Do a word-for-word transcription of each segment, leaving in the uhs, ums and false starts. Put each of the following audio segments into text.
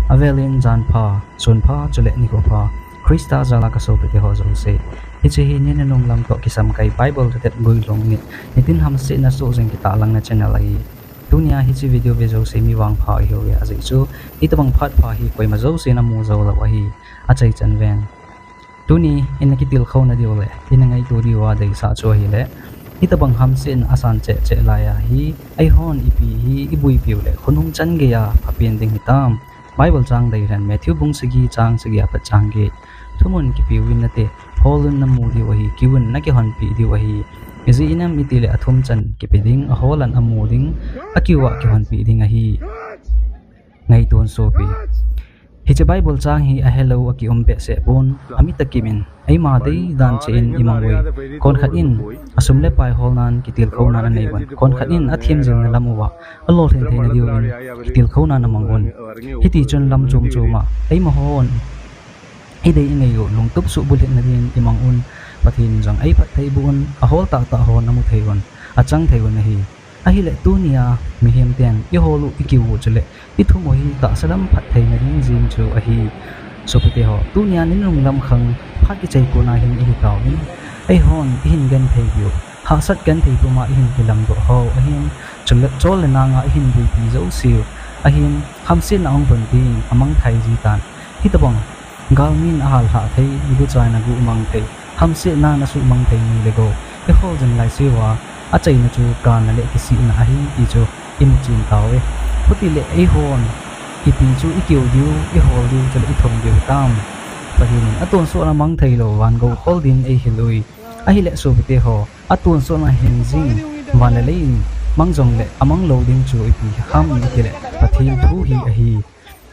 Avelin jan pha, sun pha, chule nikho pha, Christa jal a ka sopite ho jouse. Hiche hi ni nunung lam toh kisam kai Bible thutep guilhung ni, nitin hamsetna sohjing kitahlangna channel ahi. Tunia hiche video ve jouse mi vangpha ihiuve, ajeh chu hitobang phat pha hi koima jousen amu jou lou ahi. Achaichan ven. Tuni in akitilkhouna diu le in angaito diuva deisah chu ahile, hitobang hamsetna asan cheh cheh laiya hi, eihon ipi hi iboipiu le khonung chan geiya phapen ding hitam. Bible chang dei hen, Matthew bung sagi chang sagi apat chang get. Thumun kipeuvin nate, holun namu diu ahi, kiuvin nakihonpeh diu ahi. Ijeh inem itile athum chan kipe ding, aholan amu ding, akiuva kihonpeh ding ahi. Ngaiton sopi. Hiche Bible chang hi ahelou akium behseh pon, ami takimin, eima deidan cheh in imang ui. Konkhat in, asum le pai holnan kitilkhounan anei un. Konkhat in, athemjilna lam uva, alolhin theina diuvin, kitilkhounan amang un. Hitichun lam chom choma, eimahon idei ingaiu lungtup suhbulhitna din imang un, Pathen in jong eiphattheiboh un, ahol tahtah hon amu thei un, achang thei un ahi. Ahile tunia mihem ten ihol u, ikiu u chule ithum u hi tahsa lam phattheina ding jeng chu ahi. Sopite ho, tunia ni nunung lam khang phat kichai kona hin ihi tauvin, eihon ihin gentheipiu, hahsat genthei puma ihin kilamdoh hou ahin, chule chol le nanga ihin boipi jouseu ahin, hamsetna ahung lhun ding amangthai jitan. Hitobang galmin ahallhah thei, ibuchaina guh mang thei, hamsetna nasuhmang thei nei le gou ihol jing laiseuva, achaina chu kana le kisihna ahi ti chu imuchen tauve. Chutile eihon ipi chu ikiu diu, ihol diu chule ithum diu tam? Pathen in atonsotna mang theilou van gou khol din eihil ui. Ahile sopite ho, atonsotna hing jing van le lei in mang jongle amang lou ding chu ipi ham itile Pathen thu hi ahi.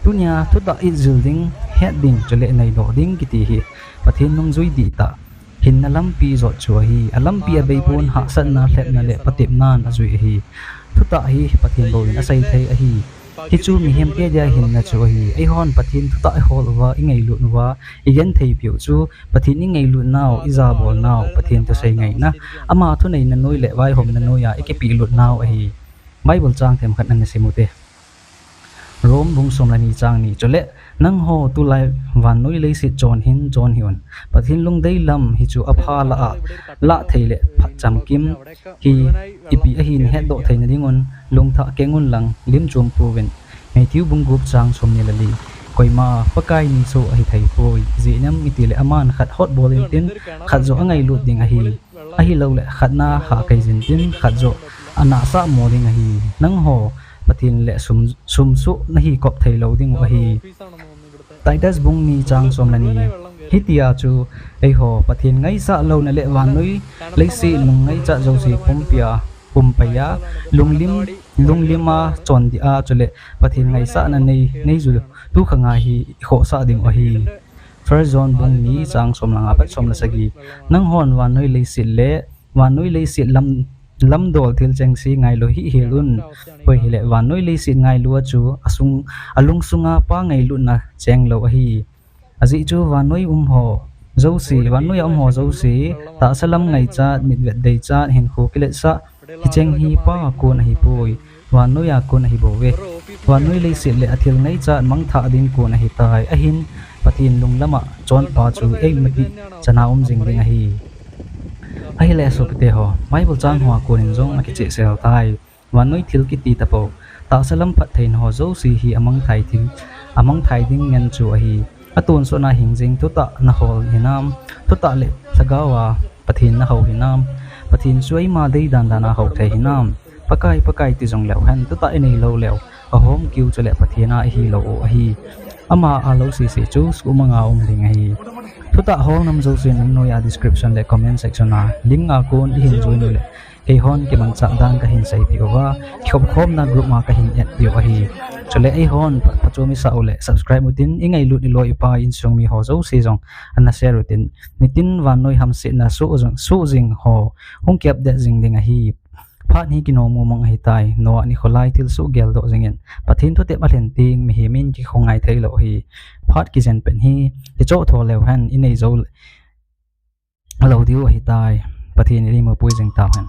Tunia thutah itjil ding, het ding chule neidoh ding kiti hi Pathen nungjui dihtah hinna lampi jot chu ahi. Alampi abeipon, hahsatna, lhepna le patepnan ajui ahi. Thutah hi Pathen bouvin asei thei ahi. Hichu mihemte dia hinna chu ahi. Eihon Pathen thutah ihol uva, ingailut uva, igentheipiu chu Pathen ingailut nau, ijabolnau, Pathen thusei ngaina, ama thuneina noi le vaihomna noiya ikipehlut nau ahi. Bible chang themkhat ana sim ute. Rome bung som le ni chang ni. Chule nangho tulai vannoi leiset chon hin chon hih un. Pathen lungdei lam hichu apha lah a, lah thei le phat chamkim hi ipi ahi nahetdoh theina dingun, lungthah keng unlang lim chom pouvin. Matthew bung gup chang somni le li. Koima Pakai ni soh ahithei poi. Ijeh inem itile aman khat hotbol intin, khat joh angailut ding ahi. Ahilouleh khatna hahkai jintin, khat joh anahsah mo ding ahi. Nangho Pathen le sum, sumsoh nahikop theilou dingu ahi. Titus bung ni chang som le ni. Hitia chu eiho Pathen ngaisah louna le vannoi leiset lungngaichat jouse pumpia pumpaiya, lunglim, lunglima chondih a chule Pathen ngaisahna nei, neiju tukhanga hi ikhohsah dingu ahi. First John bung ni chang som le nga apat som le sagi. Nanghon vannoi leiset le vannoi leiset lam, lamdol thil chengse ngailu hih hel un. Koi hile vannoi leiset ngailu a chu asung, alung sunga Pa ngailutna chenglou ahi. Ajeh chu vannoi umho jouse, vannoi a umho jouse, tahsa lam ngaichat, mitvet deichat, hinkho kiletsah, hicheng hi Pa a kon ahipoi, vannoiya kon ahibouve. Vannoi leiset le athil ngaichat mangthah ding kon ahitai. Ahin Pathen lunglam a chonpa chu eima tihchana um jing ding ahi. Ahile sopite ho, Bible chang hoa konin jong akichehsel tai. Vannoi thil kiti tapou, tahsa lam phattheina ho jouse hi amangthai thil, amangthai ding ngen chu ahi. Atonsotna hing jing thutah nahol hinam, thutah le lhagao a Pathen nahou hinam, Pathen chu eima deidan dan a hou thei hinam, Pakai, Pakai ti jongleu hen, thutah inei lou leu, ahom kiu chule Pathen a ihilou u ahi. Ama a lou sese chu sumanga um ding ahi. Thutah hol nam jouse nungnoi a description le comment section a link a kon ihin join uleh, keihon kimanchah dan kahin seipeh uva, kikhopkhomna group ma kahin add peh u ahi. Chule eihon pha, phachom isah uleh subscribe utin, ingailut iloi ipai insung miho jouse jong ana share utin, nitin vannoi hamsetna soh jing, soh jing ho hung ki update jing ding ahi. Phat hi kinom mong mong ahitai. Noah nikho lai thilsoh geldoh jingin Pathen thutep alhen teng mihem in kikhongai theilou ahi. Phat kijen pen hi kichoh tho leu hen, inei jou lou diu ahitai. Pathen in eimapui jing tauhen.